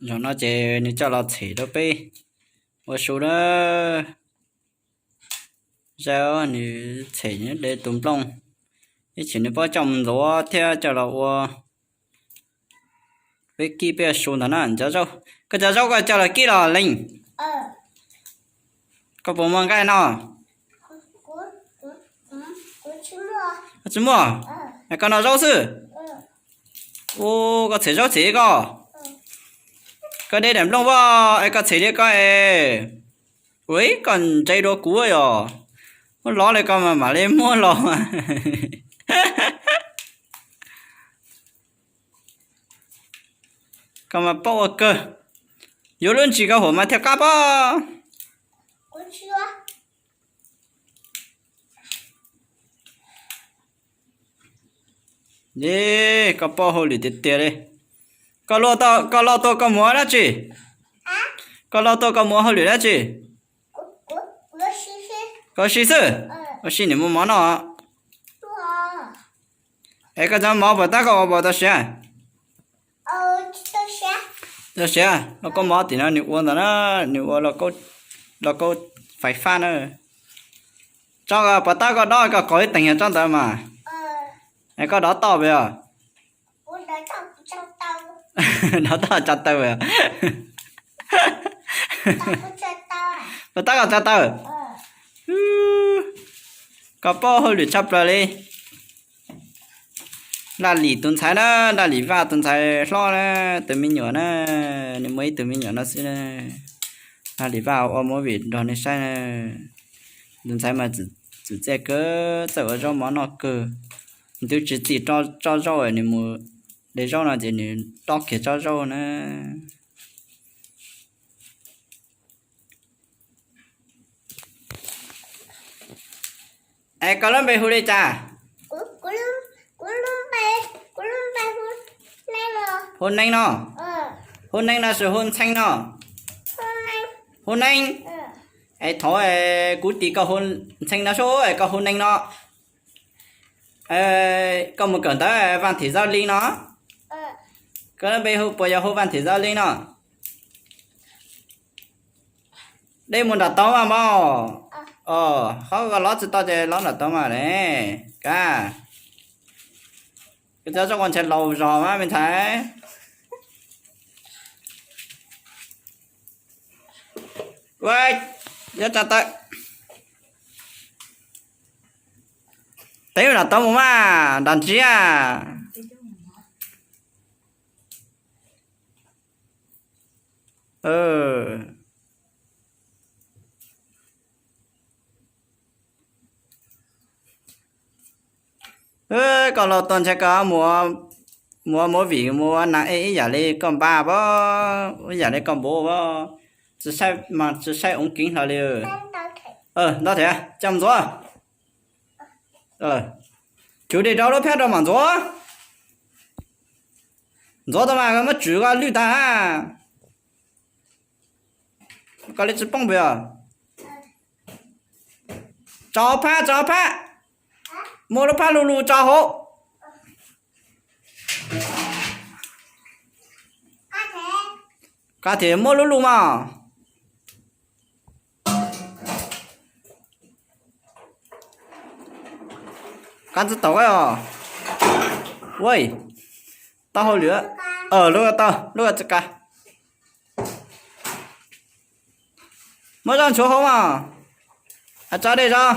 Zaum no ces nws coj los txhem rau peb ua su na. Zaum nws txhem nyob de tus nplooj, ib chim nws paub coj mus ntxuav thiab coj los ua peb kib peb su ntawd na. Cov zaub, koj cov zaub koj coj los kib los leej? Koj puas muaj nqaij no? Koj tsis muaj? Koj noj zaub xwb. Ua koj txhem zaub txhem koj. Koj de daim nplooj poj es koj txhem li koj es. Ua koj ntse dua kuv yom. Muab lov li koj mas mam li muab los. Koj mas paub ua kawg. Yuav lub ntsis koj huam mas thiaj qab pob. Koj paub hauj lwm tiag tiag li. Koj lauj tau koj mus ua dab tsi? Koj lauj tau koj mus ua hauj lwm dab tsi? Koj ua si xwb. Ua si niam muaj mov noj. Es koj cov mov puas tab koj ua puas tau siav? Tau siav. Lauj kaub mov tim no nws ua ntawd na, nws ua lauj kaub fais fab na. Tso puas tab koj dob koj qaug ib teeg tsob ntawd mas. Es koj dov toj pes os? Dov toj tso taw. Puas tab koj tso taw? Koj paub hauj lwm tshaj plaws li. Laj Lim tus ntxhais na, Laj Lim Vaj tus ntxhais hlob na, tus me nyuam na, nws muaj ib tug me nyuam no xwb na. Laj Lim Vaj ua movie nrog nws saib na. Tus ntxhais mas txwm txiaj kawg, txawj ua zaub mov noj kawg. Nws twb tsis txim tso zaub, nws mus de zaub no ces nws dob kiag tsob zaub na. Es koj lub npe hu li cas? Hu Neeg no. Hu Neeg no xwb hu Ntxhee no? Hu Neeg. Es thaum kuv tis koj hu Ntxhee no sub es koj hu Neeg no. Koj mus kawm ntawv Vaj Thim Zaj Li no? Koj lub npe hu puas yog hu Vaj Thim Zaj Li no? Dej mus nram tauv mas mog. Qhov koj lov tsis tau ces lov nram tauv mas ne. Ka, koj cov zaub ua ntshe laus zog mas me ntxhais. Ua, yuav tsa taw. Tev nram tauv mus mas nram ntsiab. Koj los tuaj ntshe koj mus ua movie mus ua nas ej ib yam li koj npab pob, ib yam li koj npau pob. Tsis saib mas tsis saib ua kev hlo li. Ntov thiab coj mus ntxuav. Tswv dej rau lub phiab rau mam ntxuav. Ntxuav tau mas muab tswv koj lwj tag. Koj li tsis poob pes os. Tso phab, tso phab. Muab lub phab lug lug tso hauv. Qab thiab muab lub lug mas. Qab txog tau os. Ua, tau hauj lwm. Lub tau, lub tsis qab. Muab zoj ntshuav hauv mas. Tso dej zog.